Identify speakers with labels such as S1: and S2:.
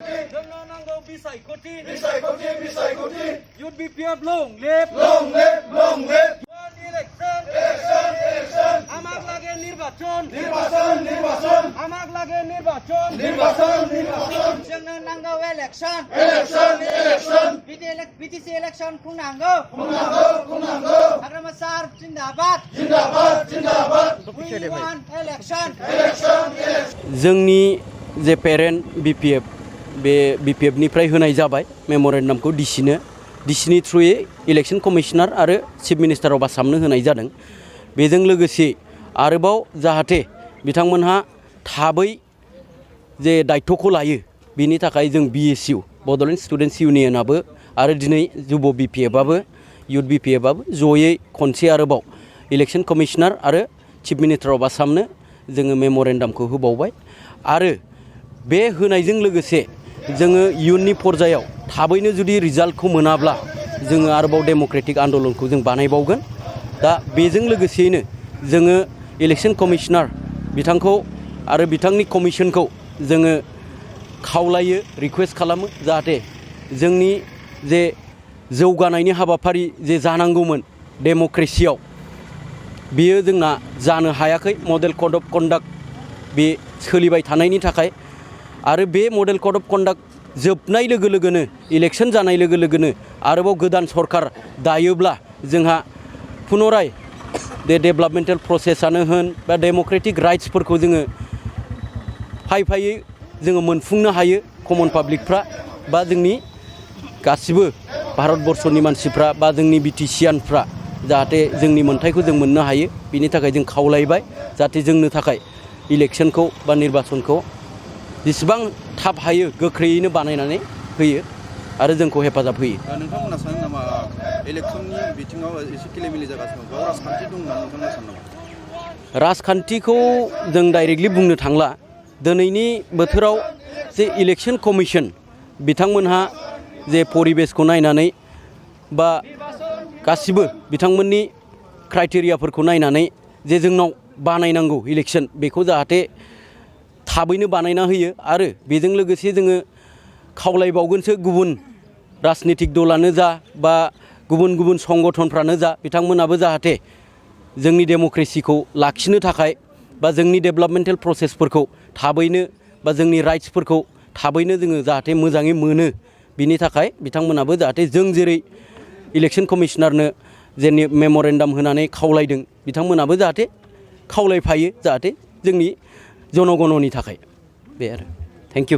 S1: जोंनो नांगौ बिसायख'थि youth BPF long live one election আমাক লাগে নির্বাচন আমাক লাগে নির্বাচন जोंनो नांगौ election BTC election खुंनांगौ Hagrama sir Zindabad we want election
S2: जोंनि जे पेरेन्ट BPF बे BPF निफ्राय होनाय जाबाय मेम'रेन्डामखौ डिसिनि थ्रुयै इलेक्शन कमिशनार आरो चिफ मिनिस्टार अफ आसामनो होनाय जादों। बेजों लोगोसे आरोबाव जाहाथे बिथांमोनहा थाबै जे दायित्वखौ लायो बेनि थाखाय जों BSU बड'लेण्ड स्टुडेन्टस इउनियनाबो आरो दिनै जुब BPF आबो युथ BPF आबो जयै खनसे आरोबाव इलेक्शन कमिशनार आरो चिफ मिनिस्टार अफ आसामनो जोङो मेम'रेन्डामखौ होबावबाय आरो बे होनायजों लोगोसे जोङो इयुननि पर्यायाव थाबैनो जुदि रिजाल्टखौ मोनाब्ला जोङो आरोबाव डेम'क्रेटिक आन्दलनखौ जों बानायबावगोन। दा बेजों लोगोसेयैनो जोङो इलेक्शन कमिशनार बिथांखौ आरो बिथांनि कमिसनखौ जोङो खावलायो रिक्वेस्ट खालामो जाहाथे जोंनि जे जौगानायनि हाबाफारि जे जानांगौमोन डेम'क्रेसियाव बेयो जोंना जानो हायाखै मडेल कड अफ कन्डाक्ट बे सोलिबाय थानायनि थाखाय आरो बे मडेल कड अफ कन्डाक्ट जोबनाय लोगो लोगोनो इलेक्शन जानाय लोगो लोगोनो आरोबाव गोदान सरकार दायोब्ला जोंहा पुनराय बे डेभेलपमेन्टेल प्रसेसआनो होन बा डेम'क्रेटिक राइट्सफोरखौ जोङो फायै जोङो मोनफुंनो हायो कमन पाब्लिकफ्रा बा जोंनि गासिबो भारतबर्षनि मानसिफ्रा बा जोंनि बिटिसियानफ्रा जाहाथे जोंनि मोन्थायखौ जों मोननो हायो बिनि थाखाय जों खावलायबाय जाहाथे जोंनो थाखाय इलेक्शनखौ बा निर्बाचनखौ जेसेबां थाब हायो गोख्रैयैनो बानायनानै होयो आरो जोंखौ हेफाजाब होयो।
S3: नोंथांमोना सानो नामा इलेक्शननि बिथिङाव एसे गेलेमेले जागासिनो दं राजखान्थि दं होनना नोंथाङा सानो नामा?
S2: राजखान्थिखौ जों डाइरेक्टलि बुंनो थांला दिनैनि बोथोराव जे इलेक्शन कमिसन बिथांमोनहा जे परिबेसखौ नायनानै बा गासिबो बिथांमोननि क्राइटेरियाफोरखौ नायनानै जे जोंनाव बानायनांगौ इलेक्शन बेखौ जाहाथे थाबैनो बानायना होयो आरो बेजों लोगोसे जोङो खावलायबावगोनसो गुबुन राजनितिक दलानो जा बा गुबुन संगठनफ्रानो जा बिथांमोनाबो जाहाथे जोंनि डेम'क्रेसिखौ लाखिनो थाखाय बा जोंनि डेभेलपमेन्टेल प्रसेसफोरखौ थाबैनो बा जोंनि राइट्सफोरखौ थाबैनो जोङो जाहाथे मोजाङै मोनो बिनि थाखाय बिथांमोनाबो जाहाथे जों जेरै इलेक्शन कमिशनारनो जेनि मेम'रेन्डाम होनानै खावलायदों बिथांमोनाबो जाहाथे खावलायफायो जाहाथे जोंनि जनगणनि थाखाय बे आरो थेंक इउ।